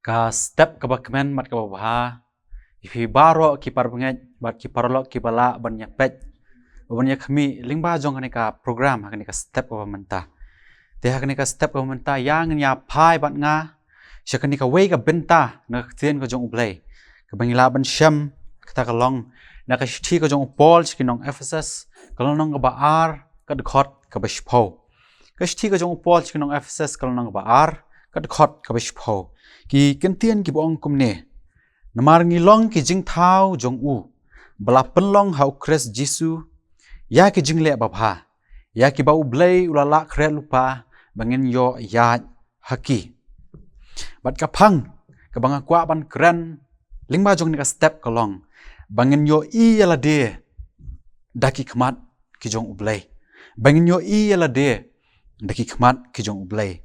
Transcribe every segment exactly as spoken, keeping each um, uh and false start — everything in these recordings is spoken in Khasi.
Ka step kaba kmen bad kaba bha ïa phi baroh ki parabangeit bad ki paralok kiba lah ban ïa peit, ban ïa khmih lyngba jong kane ka program ha kane ka step kaba mynta. Te ha kane ka step kaba mynta ïa ngin ïa phai bad nga sha kane kawei ka bynta na ka ktien ka jong U Blei kaba ngi lah ban shem, kata ka long na ka shithi ka jong u Paul sha ki nong Ephesus, ka lynnong kaba ar, ka dkhot kaba shiphew. Ka shithi ka jong u Paul sha ki nong Ephesus, ka lynnong kaba ar, ka dkhot kaba shiphew. Ki kyntien kiba ong kumne: Namar ngi long ki jingthaw jong u, ba la pynlong ha u Khrist Jisu ïa ki jingleh babha, ïa kiba U Blei u la lah khreh lypa ba ngin ïoh ïaid ha ki. Bad ka phang kaba nga kwah ban kren lyngba jong kane ka step ka long ba ngin ïohi ïa lade da ki khmat ki jong U Blei. Ba ngin ïohi ïa lade da ki khmat ki jong U Blei.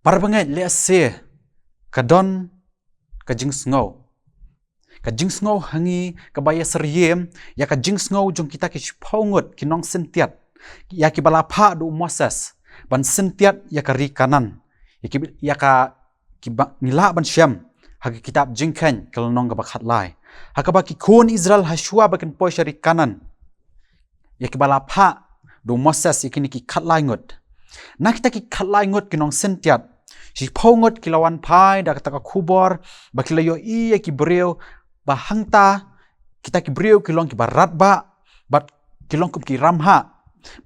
Parabangeit, lehse ka don ka jingsngew, ka jingsngew ha ngi kaba ïa syriem ïa ka jingsngew jong kita ki shiphew ngut ki nongsyntiat, ïa kiba la phah da u Moses ban syntiat ïa ka ri Kanaan, ïa ki, ïa ka, kiba ngi lah ban shem ha ka kitab Jingkheiñ ka lynnong kaba khatlai, ha kaba ki khun Israel ha shuwa ba kin poi sha ri Kanaan, ïa kiba la phah da u Moses ïa kine ki khatlai ngut. Na kita ki khatlai ngut ki nongsyntiat, shiphew ngut ki la wan phai da kata ka khubor ba ki la ïohi ïa ki briew ba hangta, kita ki briew ki long kiba radbah bad ki long kum ki ramhah,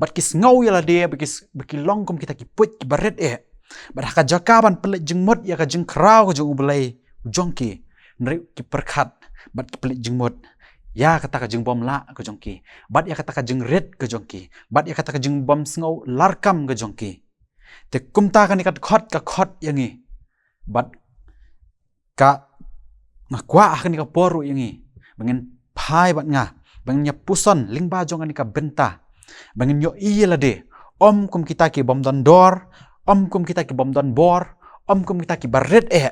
bad ki sngew ïa lade ba ki s-, ba ki long kum kita ki puit kiba rit eh. Bad ha ka jaka ban pynleit jingmut ïa ka jingkhraw ka jong U Blei u jong ki, hynrei ki pyrkhat bad ki pynleit jingmut ïa kata ka jingbymlah ka jong ki, bad ïa kata ka jingrit ka jong ki, bad ïa kata ka jingbymsngew larkam ka jong ki. Te kumta kane ka dkhot ka khot ïa ngi, bad ka, nga kwah ha kane ka por ruh ïa ngi ba ngin phai bad nga, ba ngin ïa puson lyngba jong kane ka bynta, ba ngin ïohi ïa lade ym kum kita ki bym don dor, ym kum kita ki bym don bor, ym kum kita kiba rit eh,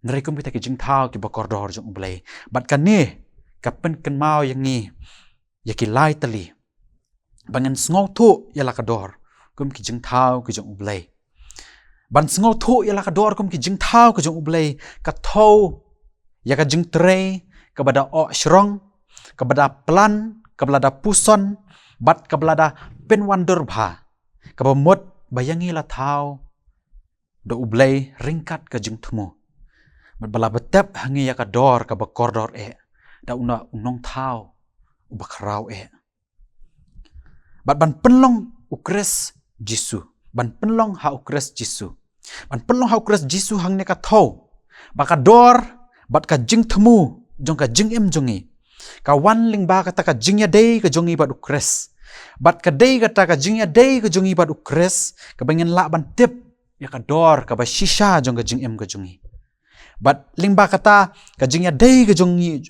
hynrei kum kita ki jingthaw kiba kordor jong U Blei. Bad kane ka pynkynmaw ïa ngi ïa ki lai tylli ba ngin sngewthuh ïa la ka dor kum ki jingthaw ki jong U Blei. Ban sngewthuh ïa la ka dor kum ki jingthaw ki jong U Blei ka thew ïa ka jingtrei kaba da oh shrong, kaba da plan, kaba la da puson, bad kaba la da pynwandur bha, kaba mut ba ïa ngi la thaw da U Blei ryngkat ka jingthmu, bad ba la btep ha ngi ïa ka dor kaba kordor eh da u nongthaw uba khraw eh. Bad ban pynlong u Khrist Jisu, ban pynlong ha u Khrist Jisu, ban pynlong ha u Khrist Jisu hangne ka thew ba ka dor bad ka jingthmu jong ka jingim jong ngi ka wan lyngba kata ka jingïadei ka jong ngi bad u Khrist. Bad ka dei kata ka jingïadei ka jong ngi bad u Khrist kaba ngin lah ban tip ïa ka dor kaba shisha jong ka jingim ka jong ngi. Bad lyngba kata ka jingïadei ka jong ngi,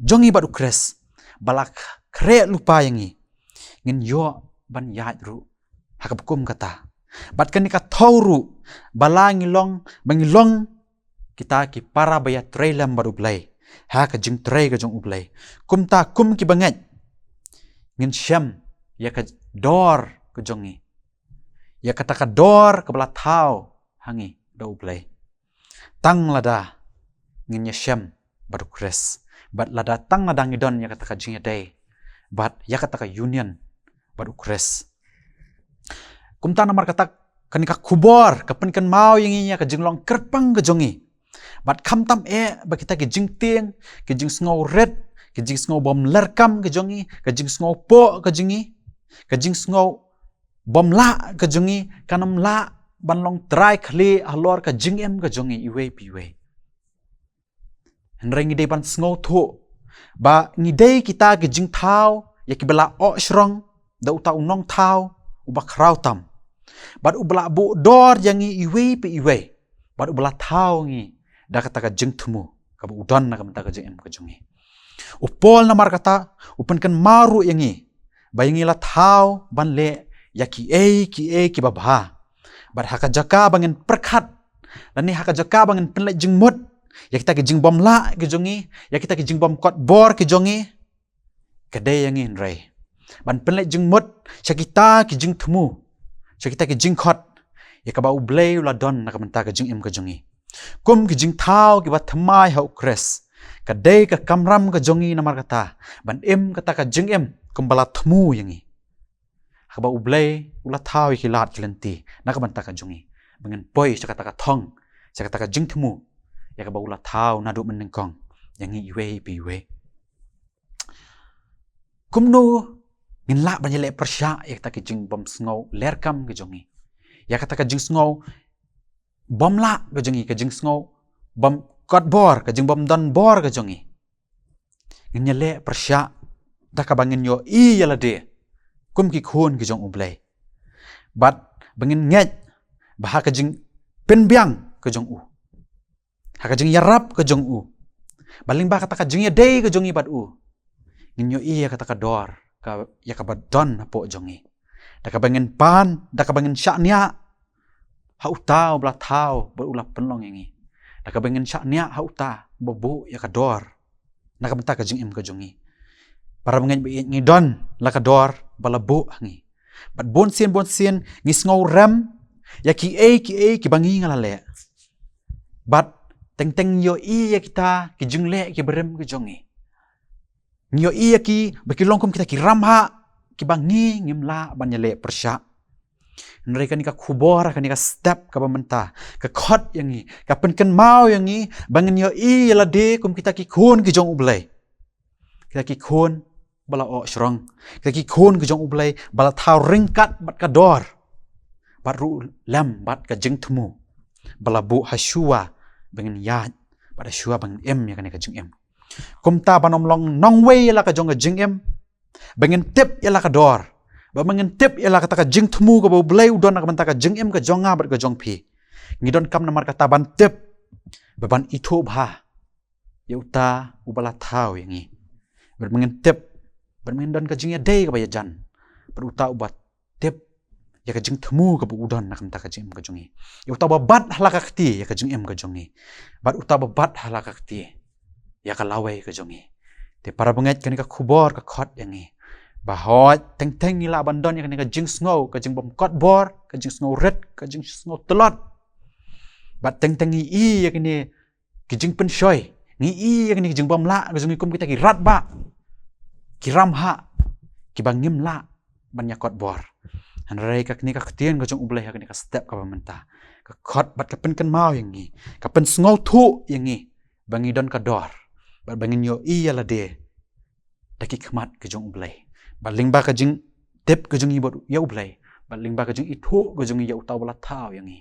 jong ngi bad u Khrist, ba la khreh lypa ïa ngi, ngin ïoh ban ïaid ruh ha kaba kum kata. Bad kane ka thew ruh ba la ngi long, ba ngi long kita ki para ba ïatrei lem bad U Blei ha ka jingtrei ka jong U Blei. Kumta kum ki bangeit ngin shem ïa ka dor ka jong ngi, ïa kata ka dor kaba la thaw ha ngi da U Blei, tang lada ngin ïashem bad u Khrist, bad lada tang lada ngi don ïa kata ka jingïadei bad ïa kata ka union bad u Khrist. Kumta namar kata kane ka khubor ka pynkynmaw ïa ngi ïa ka jinglong kyrpang ka jong ngi. Bad khamtam eh ba kita ki jingtieng, ki jingsngew rit, ki jingsngew bym lyrkam ka jong ngi, ka jingsngew poh ka jong ngi, ka jingsngew bym lah ka jong ngi kan ym lah ban long trai khlieh halor ka jingim ka jong ngi iwei pa iwei. Hynrei ngi dei ban sngewthuh ba ngi dei kita ki jingthaw ïa kiba la oh shrong da uta u nongthaw uba khraw tam, bad uba la buh dor ïa ngi iwei pa iwei, bad uba la thaw ngi da kata ka jingthmu kaba u don na ka bynta ka jingim ka jong ngi. U Paul namar kata u pynkynmaw ruh ïa ngi ba ïa ngi la thaw ban leh ïa kiei kiei kiba bha. Bad ha ka jaka ba ngin pyrkhat lane ha ka jaka ba ngin pynleit jingmut ïa kita ki jingbym lah ki jong ngi, ïa kita ki jingbym kot bor ki jong ngi, ka dei ïa ngi hynrei ban pynleit jingmut sha kita ki jingthmu, sha kita ki jingkhot ïa kaba U Blei u la don na ka bynta ka jingim ka jong ngi. Kum ki jingthaw kiba thymmai ha U Khrist, ka dei ka kamram ka jong ngi namar kata ban im kata ka jingim kum ba la thmu ïa ngi. Ha kaba U Blei u la thaw ïa ki lad ki lynti na ka bynta ka jong ngi, ba ngin poi sha kata ka thong, sha kata ka jingthmu ïa kaba u la thaw naduh mynnyngkong ïa ngi iwei pa iwei. Kumno ngin lah ban ïaleh pyrshah ïa kata ka jingbymsngew lyrkam ka jong ngi, ïa kata ka jingsngew bym lah ka jong ngi, ka jingsngew bym kot bor, ka jingbym don bor ka jong ngi? Ngin ïaleh pyrshah da kaba ngin ïohi ïa lade kum ki khun ki jong U Blei, bad ba ngin ngeit ba ha ka jingpynbiang ka jong u, ha ka jingïarap ka jong u, bad lyngba kata ka jingïadei ka jong ngi bad u, ngin ïohi ïa kata ka dor ka, ïa kaba don hapoh jong ngi, da kaba ngin pan, da kaba ngin shaniah ha uta uba la thaw bad u la pynlong ïa ngi, da kaba ngin shaniah ha uta ba buh ïa ka dor na ka bynta ka jingim ka jong ngi. Para bangeit ba ïeit, ngi don la ka dor ba la buh ha ngi. Bad bun sien bun sien ngi sngew rem ïa kiei kiei kiba ngi nga la leh, bad teng teng ngi ïohi ïa kita ki jingleh kiba rim ka jong ngi. Ngi ïohi ïa ki ba ki long kum kita ki ramhah kiba ngi ngim lah ban ïaleh pyrshah. Hynrei kane ka khubor, kane ka step kaba mynta, ka khot ïa ngi, ka pynkynmaw ïa ngi ba ngin ïohi ïa lade kum kita ki khun ki jong U Blei, kita ki khun ba la oh shrong, kita ki khun ki jong U Blei ba la thaw ryngkat bad ka dor, bad ruh lem bad ka jingthmu ba la buh ha shuwa ba ngin ïaid, bad ha shuwa ba ngin im ïa kane ka jingim. Kumta ban ym long nongwei ïa la ka jong ka jingim, ba ngin tip ïa la ka dor, ba ngin tip ïa la kata ka jingthmu kaba U Blei u don na ka bynta ka jingim ka jong nga bad ka jong phi, ngi donkam namar kata ban tip, ba ban ithuh bha ïa uta uba la thaw ïa ngi, ba ngin tip, ba ngin don ka jingïadei kaba ïajan bad uta uba tip ïa ka jingthmu kaba u don na ka bynta ka jingim ka jong ngi, ïa uta uba bat ha la ka kti ïa ka jingim ka jong ngi, bad uta uba bat ha la ka kti ïa ka lawei ka jong ngi. Te para bangeit, kane ka khubor ka khot ïa ngi ba hooid, teng teng ngi lah ban don ïa kane ka jingsngew, ka jingbym kot bor, ka jingsngew rit, ka jingsngew tlot, bad teng teng ngi i ïa kane ki jingpynshoi, ngi i ïa kane ki jingbymlah ka jong ngi kum kita ki radbah, ki ramhah kiba ngim lah ban ïa kot bor. Hynrei kane ka ktien ka jong U Blei ha kane ka step kaba mynta, ka khot bad ka pynkynmaw ïa ngi, ka pynsngewthuh ïa ngi ba ngi don ka dor, bad ba ngin ïohi ïa lade da ki khmat ka jong U Blei, bad lyngba ka jingtip ka jong ngi bad ïa U Blei, bad lyngba ka jingithuh ka jong ngi ïa uta uba la thaw ïa ngi,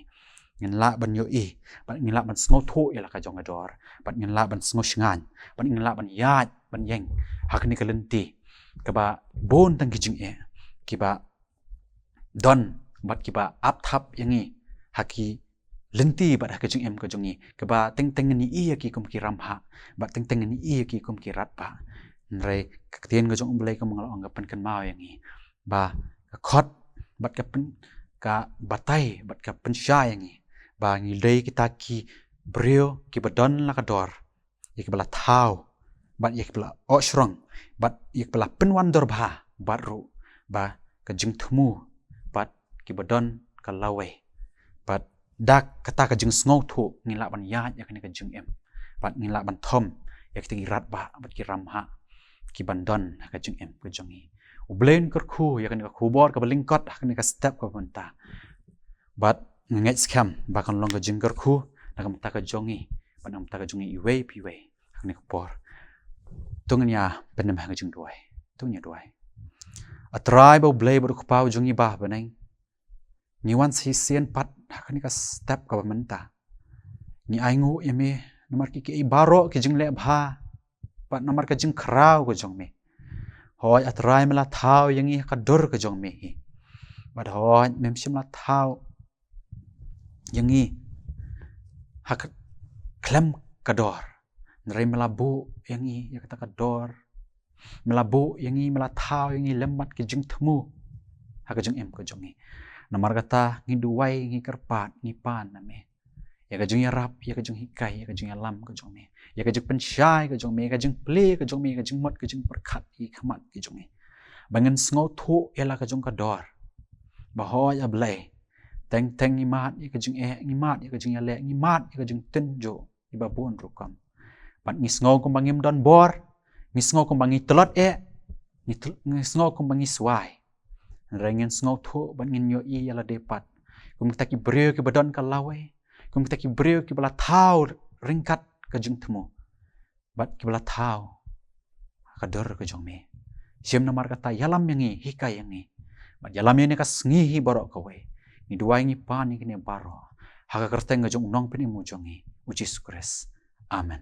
ngin lah ban ïohi, bad ngin lah ban sngewthuh ïa la ka jong ka dor, bad ngin lah ban sngewshngaiñ, bad ngin lah ban ïaid ban ïeng ha kane ka lynti kaba bun tang ki jingeh kiba don bad kiba ap thap ïa ngi ha ki lynti bad ha ka jingim ka jong ngi, kaba teng teng ngi i ïa ki kum ki ramhah, bad teng teng ngi i ïa ki kum ki radbah. Hynrei ka ktien ka jong U Blei, kumba nga la ong, ka pynkynmaw ïa ngi ba ka khot bad ka pyn, ka batai bad ka pynshai ïa ngi ba ngi dei kita ki briew kiba don la ka dor ïa kiba la thaw, bad ïa kiba la oh shrong, bad ïa kiba la pynwan dor bha, bad ruh ba ka jingthmu bad kiba don ka lawei, bad da kata ka jingsngewthuh ngin lah ban ïaid ïa kane ka jingim, bad ngin lah ban thom ïa kita ki radbah bad ki ramhah kiban don ha ka jingim ka jong ngi. U Blei un kyrkhu ïa kane ka khubor kaba lyngkot ha kane ka step kaba mynta. Bad nga ngeit skhem ba kan long ka jingkyrkhu na ka bynta ka jong ngi, bad na ka bynta ka jong ngi iwei pa iwei ha kane ka por. To ngin ïa pyndem ha ka jingduwai. To ngin ïa duwai. A Trai ba U Blei bad U Kpa u jong ngi ba ha bneng, ngi wan shisien pat ha kane ka step kaba mynta. Ngi ainguh ïa me namar ki, ki baroh ki jingleh bha, bad namar ka jingkhraw ka jong me. Hooid, A Trai, me la thaw ïa ngi ha ka dur ka jong me hi. Bad hooid, mem shym la thaw ïa ngi ha ka khlem ka dor. Hynrei me la buh ïa ngi ïa kata ka dor. Me la buh ïa ngi, me la thaw ïa ngi lem bad ki jingthmu ha ka jingim ka jong ngi. Namar kata ngi duwai, ngi kyrpad, ngi pan na me ïa ka jingïarap, ïa ka jinghikai, ïa ka jingïalam ka jong me, ïa ka jingpynshai ka jong me, ïa ka jingplie ka jong me, ïa ka jingmut, ka jingpyrkhat, ïa ka khmat ka jong me, ba ngin sngewthuh ïa la ka jong ka dor. Ba hooid, A Blei, Teng teng ngi mad ïa ka jingeh, ngi mad ïa ka jingïaleh, ngi mad ïa ka jingtynjuh ïa babun rukom. Bad ngi sngew kumba ngim don bor, ngi sngew kumba ngi tlot eh, ngi, tl- ngi sngew kumba ngi swai. Hynrei ngin sngewthuh bad ngin ïohi ïa lade pat kum kita ki briew kiba don ka lawei, kum kita ki briew kiba la thaw ryngkat ka jingthmu bad kiba la thaw ha ka dur ka jong me. Shim namar kata, ïalam ïa ngi, hikai ïa ngi. Bad ïalam ïa ngi ka sngi hi baroh kawei. Ngi duwai ngi pan ïa kine baroh ha ka kyrteng ka jong u Nongpynim u jong ngi, u Jisu Khrist. Amen.